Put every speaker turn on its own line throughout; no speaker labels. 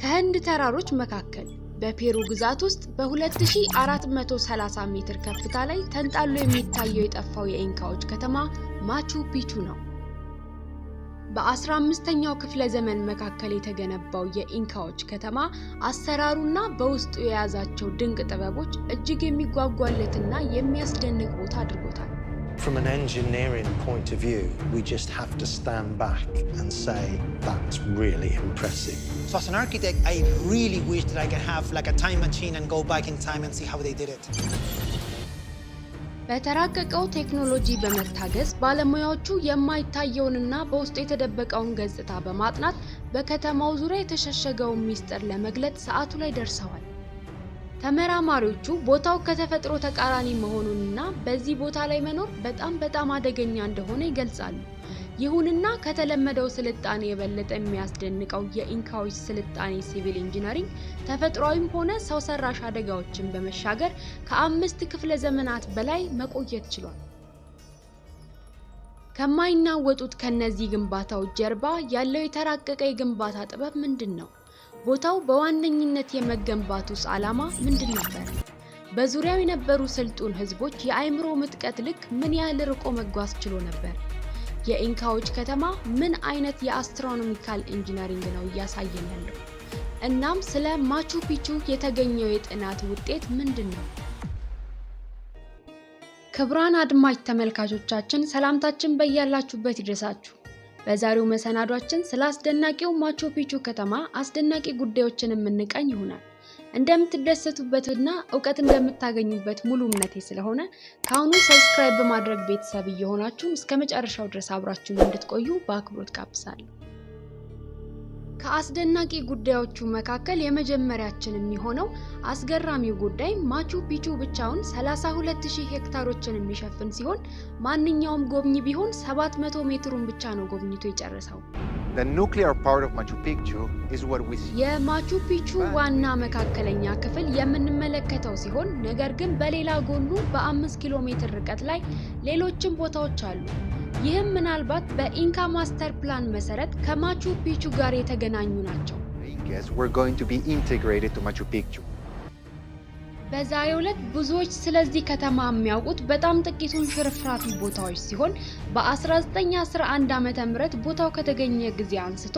ከህንድ ተራሮች መካከል በፔሩ ግዛት ውስጥ በ2430 ሜትር ከፍታ ላይ ተንጣሎ የሚታየው የጠፋው የኢንካዎች ከተማ ማቹ ፒቹ ነው። በ15ኛው ክፍለ ዘመን መካከል የተገነባው የኢንካዎች ከተማ አሰራሩና በውስጡ የያዛቸው ድንቅ ጥበቦች እጅግ የሚጓጓለትና የሚያስደንቅ ቦታ አድርጎታል።
From an engineering point of view, we just have to stand back and say, "That's really impressive."
So as an architect, I really wish that I could have like a time machine and go back in time and see how they did it.
በተራቀቀው ቴክኖሎጂ በመታገዝ ባለሙያዎቹ የማይታየውንና በውስጡ የተደበቀውን ገጽታ በማጥናት በከተማው ዙሪያ የተሸሸገውን ሚስጥር ለመግለጥ ሰዓቱ ላይ ደርሰዋል። ተመራማሪዎቹ ቦታው ከተፈጥሮ ተቃራኒ መሆኑንና በዚህ ቦታ ላይ መኖር በጣም በጣም አደገኛ እንደሆነ ይገልጻሉ። ይሁንና ከተለመደው ስልጣኔ የበለጠ የሚያስደንቀው የኢንካዎች ስልጣኔ civil engineering ተፈጥሯዊም ሆነ ሰው ሰራሽ አደጋዎችን በመሻገር ከ5 ክፍለ ዘመናት በላይ መቆየት ችሏል። ከማይናወጡት ከነዚህ ግንባታዎች ጀርባ ያለው የተራቀቀ የግንባታ ጥበብ ምንድን ነው? ቦታው በዋነኝነት የመገንባቱስ ዓላማ ምንድን ነበር? በዙሪያው የነበሩ ስልጡን ህዝቦች የአእምሮ ምጥቀት ልክ ምን ያህል ርቆ መጓዝ ችሎ ነበር? የኢንካዎች ከተማ ምን አይነት የ astronomical engineering ነው እያሳየን ያለው? እናም ስለ ማቹ ፒቹ የተገኘው የጥናት ውጤት ምንድን ነው? ክቡራን አድማጭ ተመልካቾቻችን፣ ሰላምታችን በያላችሁበት ይድረሳችሁ። በዛሬው መሰናዷችን ስለ አስደናቂው ማቹ ፒቹ ከተማ አስደናቂ ጉዳዮችን የምንቃኝ ይሆናል። እንደምትደሰቱበትና እውቀት እንደምታገኙበት ሙሉ እምነቴ ስለሆነ ከአሁኑ subscribe በማድረግ ቤተሰብ እየሆናችሁ እስከ መጨረሻው ድረስ አብራችሁን እንድትቆዩ በአክብሮት ጋብዛለሁ። ከአስደናቂ ጉዳዮቹ መካከል የመጀመሪያችን የሚሆነው አስገራሚው ጉዳይ ማቹ ፒቹ ብቻውን 32,000 ሄክታሮችን የሚሸፍን ሲሆን ማንኛውም ጎብኚ ቢሆን 700 ሜትሩን ብቻ ነው ጎብኝቶ የጨረሰው።
The nuclear part of Machu Picchu is what we see.
የማቹ ፒቹ ዋና መካከለኛ ክፍል የምንመለከተው ሲሆን ነገር ግን በሌላ ጎኑ በ5 ኪሎ ሜትር ርቀት ላይ ሌሎችም ቦታዎች አሉ። ይህም ምናልባት በኢንካ master plan መሰረት ከማቹ ፒቹ ጋር የተገናኙ ናቸው።
The Incas were going to be integrated to Machu Picchu.
በዛሬው ዕለት ብዙዎች ስለዚህ ከተማ የሚያውቁት በጣም ጥቂቱን ሽርፍራፊ ቦታዎች ሲሆን በ1911 ዓ.ም ቦታው ከተገኘ ጊዜ አንስቶ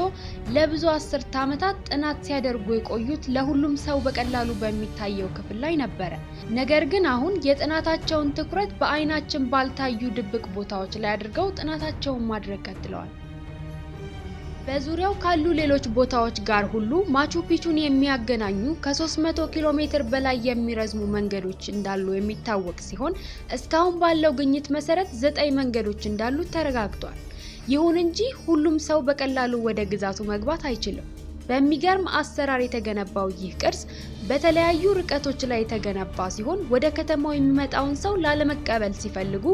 ለብዙ አስርተ ዓመታት ጥናት ሲያደርጉ የቆዩት ለሁሉም ሰው በቀላሉ በሚታየው ክፍል ላይ ነበረ። ነገር ግን አሁን የጥናታቸውን ትኩረት በአይናችን ባልታዩ ድብቅ ቦታዎች ላይ አድርገው ጥናታቸውን ማድረግ ቀጥለዋል። በዙሪያው ካሉ ሌሎች ቦታዎች ጋር ሁሉ ማቹ ፒቹን የሚያገናኙ ከ300 ኪሎ ሜትር በላይ የሚረዝሙ መንገዶች እንዳሉ የሚታወቅ ሲሆን እስካሁን ባለው ግኝት መሰረት ዘጠኝ መንገዶች እንዳሉ ተረጋግጧል። ይሁን እንጂ ሁሉም ሰው በቀላሉ ወደ ግዛቱ መግባት አይችልም። በሚገርም አሰራር የተገነባው ይህ ቅርስ በተለያዩ ርቀቶች ላይ የተገነባ ሲሆን ወደ ከተማው የሚመጣውን ሰው ላለመቀበል ሲፈልጉ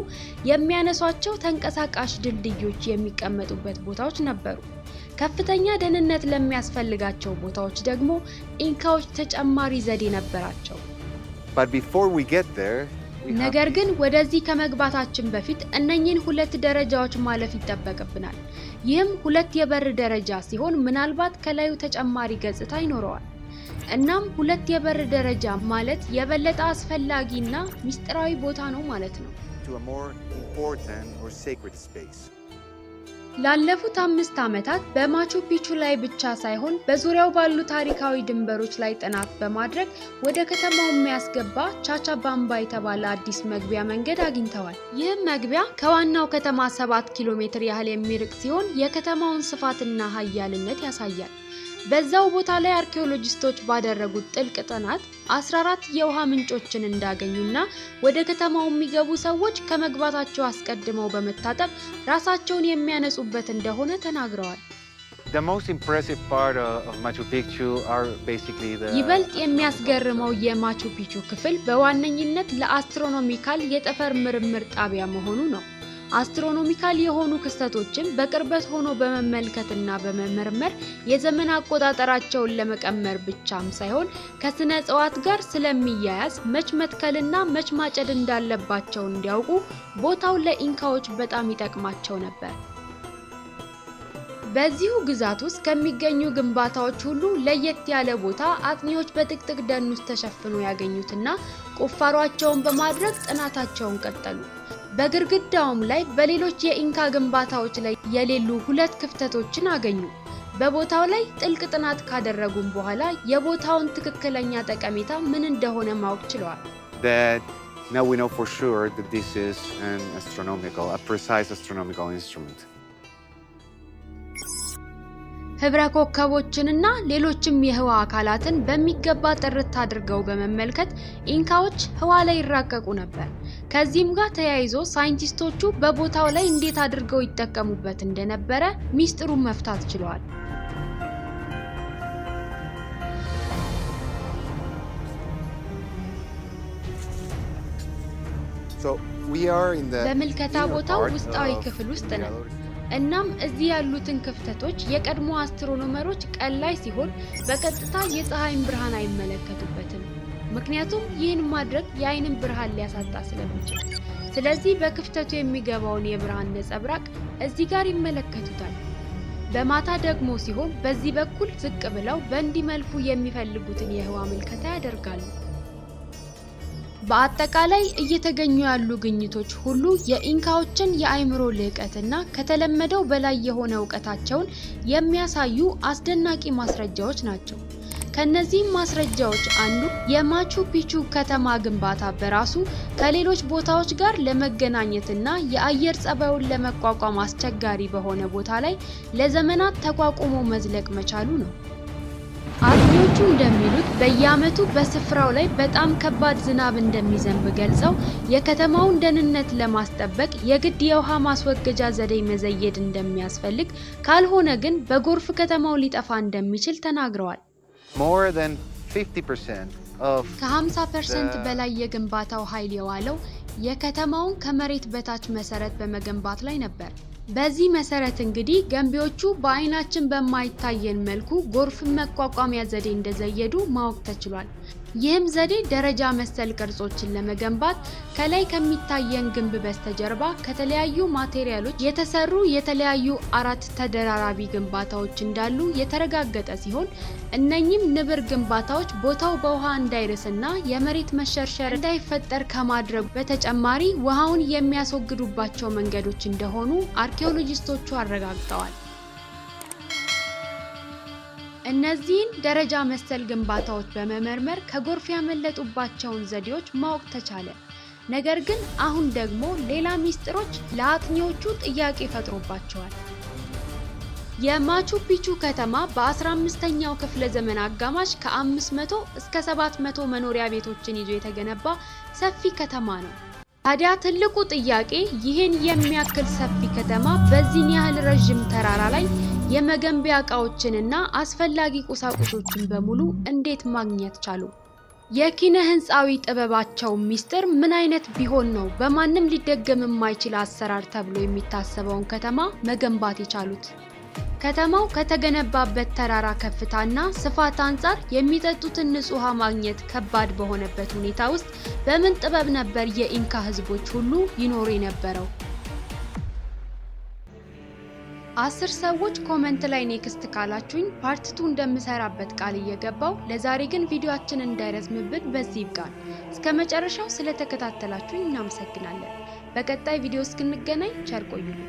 የሚያነሷቸው ተንቀሳቃሽ ድልድዮች የሚቀመጡበት ቦታዎች ነበሩ። ከፍተኛ ደህንነት ለሚያስፈልጋቸው ቦታዎች ደግሞ ኢንካዎች ተጨማሪ ዘዴ ነበራቸው።
But before we get there, we have
ነገር ግን ወደዚህ ከመግባታችን በፊት እነኚህን ሁለት ደረጃዎች ማለፍ ይጠበቅብናል። ይህም ሁለት የበር ደረጃ ሲሆን ምናልባት ከላዩ ተጨማሪ ገጽታ ይኖረዋል። እናም ሁለት የበር ደረጃ ማለት የበለጠ አስፈላጊና ሚስጥራዊ ቦታ ነው ማለት ነው።
to a more important or sacred space.
ላለፉት 5 ዓመታት በማቹ ፒቹ ላይ ብቻ ሳይሆን በዙሪያው ባሉ ታሪካዊ ድንበሮች ላይ ጥናት በማድረግ ወደ ከተማው የሚያስገባ ቻቻ ባምባ የተባለ አዲስ መግቢያ መንገድ አግኝተዋል። ይህም መግቢያ ከዋናው ከተማ 7 ኪሎ ሜትር ያህል የሚርቅ ሲሆን የከተማውን ስፋትና ኃያልነት ያሳያል። በዛው ቦታ ላይ አርኪኦሎጂስቶች ባደረጉት ጥልቅ ጥናት 14 የውሃ ምንጮችን እንዳገኙና ወደ ከተማው የሚገቡ ሰዎች ከመግባታቸው አስቀድመው በመታጠብ ራሳቸውን የሚያነጹበት እንደሆነ ተናግረዋል።
The most impressive part of Machu Picchu are basically the
ይበልጥ የሚያስገርመው የማቹ ፒቹ ክፍል በዋነኝነት ለ astronomical የጠፈር ምርምር ጣቢያ መሆኑ ነው። Astronomical የሆኑ ክስተቶችን በቅርበት ሆኖ በመመልከትና በመመርመር የዘመን አቆጣጠራቸውን ለመቀመር ብቻም ሳይሆን ከስነ እጽዋት ጋር ስለሚያያዝ መች መትከልና መች ማጨድ እንዳለባቸው እንዲያውቁ ቦታው ለኢንካዎች በጣም ይጠቅማቸው ነበር። በዚሁ ግዛት ውስጥ ከሚገኙ ግንባታዎች ሁሉ ለየት ያለ ቦታ አጥኚዎች በጥቅጥቅ ደን ውስጥ ተሸፍኖ ያገኙትና ቁፋሯቸውን በማድረግ ጥናታቸውን ቀጠሉ። በግድግዳውም ላይ በሌሎች የኢንካ ግንባታዎች ላይ የሌሉ ሁለት ክፍተቶችን አገኙ። በቦታው ላይ ጥልቅ ጥናት ካደረጉም በኋላ የቦታውን ትክክለኛ ጠቀሜታ ምን እንደሆነ ማወቅ ችለዋል።
That now we know for sure that this is a precise astronomical instrument.
ህብረ ኮከቦችንና ሌሎችም የህዋ አካላትን በሚገባ ጥርት አድርገው በመመልከት ኢንካዎች ህዋ ላይ ይራቀቁ ነበር። ከዚህም ጋር ተያይዞ ሳይንቲስቶቹ በቦታው ላይ እንዴት አድርገው ይጠቀሙበት እንደነበረ ሚስጥሩን መፍታት ችለዋል።
So we are in the
በምልከታ
inner
ቦታው
part
ውስጣዊ
of
ክፍል ውስጥ ነን።
Mirador.
እናም እዚህ ያሉትን ክፍተቶች የቀድሞ አስትሮኖመሮች ቀን ላይ ሲሆን በቀጥታ የፀሐይን ብርሃን አይመለከቱበትም። ምክንያቱም ይህን ማድረግ የአይንን ብርሃን ሊያሳጣ ስለሚችል። ስለዚህ በክፍተቱ የሚገባውን የብርሃን ነጸብራቅ እዚህ ጋር ይመለከቱታል። በማታ ደግሞ ሲሆን በዚህ በኩል ዝቅ ብለው በእንዲህ መልኩ የሚፈልጉትን የህዋ ምልከታ ያደርጋሉ። በአጠቃላይ እየተገኙ ያሉ ግኝቶች ሁሉ የኢንካዎችን የአእምሮ ልዕቀትና ከተለመደው በላይ የሆነ እውቀታቸውን የሚያሳዩ አስደናቂ ማስረጃዎች ናቸው። ከነዚህም ማስረጃዎች አንዱ የማቹ ፒቹ ከተማ ግንባታ በራሱ ከሌሎች ቦታዎች ጋር ለመገናኘትና የአየር ጸባዩን ለመቋቋም አስቸጋሪ በሆነ ቦታ ላይ ለዘመናት ተቋቁሞ መዝለቅ መቻሉ ነው። አጥኚዎቹ እንደሚሉት በየዓመቱ በስፍራው ላይ በጣም ከባድ ዝናብ እንደሚዘንብ ገልጸው የከተማውን ደህንነት ለማስጠበቅ የግድ የውሃ ማስወገጃ ዘዴ መዘየድ እንደሚያስፈልግ፣ ካልሆነ ግን በጎርፍ ከተማው ሊጠፋ እንደሚችል ተናግረዋል።
More than 50% of
ከ50% በላይ የግንባታው ኃይል የዋለው የከተማውን ከመሬት በታች መሰረት በመገንባት ላይ ነበር። በዚህ መሰረት እንግዲህ ገንቢዎቹ በአይናችን በማይታየን መልኩ ጎርፍን መቋቋሚያ ዘዴ እንደዘየዱ ማወቅ ተችሏል። ይህም ዘዴ ደረጃ መሰል ቅርጾችን ለመገንባት ከላይ ከሚታየን ግንብ በስተጀርባ ከተለያዩ ማቴሪያሎች የተሰሩ የተለያዩ አራት ተደራራቢ ግንባታዎች እንዳሉ የተረጋገጠ ሲሆን እነኚህም ንብር ግንባታዎች ቦታው በውሃ እንዳይርስና የመሬት መሸርሸር እንዳይፈጠር ከማድረጉ በተጨማሪ ውሃውን የሚያስወግዱባቸው መንገዶች እንደሆኑ አርኪኦሎጂስቶቹ አረጋግጠዋል። እነዚህን ደረጃ መሰል ግንባታዎች በመመርመር ከጎርፍ ያመለጡባቸውን ዘዴዎች ማወቅ ተቻለ። ነገር ግን አሁን ደግሞ ሌላ ሚስጥሮች ለአጥኚዎቹ ጥያቄ ፈጥሮባቸዋል። የማቹ ፒቹ ከተማ በ15ኛው ክፍለ ዘመን አጋማሽ ከ500 እስከ 700 መኖሪያ ቤቶችን ይዞ የተገነባ ሰፊ ከተማ ነው። ታዲያ ትልቁ ጥያቄ ይህን የሚያክል ሰፊ ከተማ በዚህን ያህል ረዥም ተራራ ላይ የመገንቢያ ዕቃዎችንና አስፈላጊ ቁሳቁሶችን በሙሉ እንዴት ማግኘት ቻሉ? የኪነ ህንፃዊ ጥበባቸው ሚስጥር ምን አይነት ቢሆን ነው በማንም ሊደገም የማይችል አሰራር ተብሎ የሚታሰበውን ከተማ መገንባት የቻሉት? ከተማው ከተገነባበት ተራራ ከፍታና ስፋት አንጻር የሚጠጡትን ንጹህ ውሃ ማግኘት ከባድ በሆነበት ሁኔታ ውስጥ በምን ጥበብ ነበር የኢንካ ህዝቦች ሁሉ ይኖሩ የነበረው? 10 ሰዎች comment ላይ next ካላችሁኝ part 2 እንደምሰራበት ቃል እየገባው ለዛሬ ግን ቪዲዮአችን እንዳይረዝምብን በዚህ ይብቃል። እስከ መጨረሻው ስለተከታተላችሁኝ እናመሰግናለን። በቀጣይ ቪዲዮ እስክንገናኝ ቸር ቆዩልን።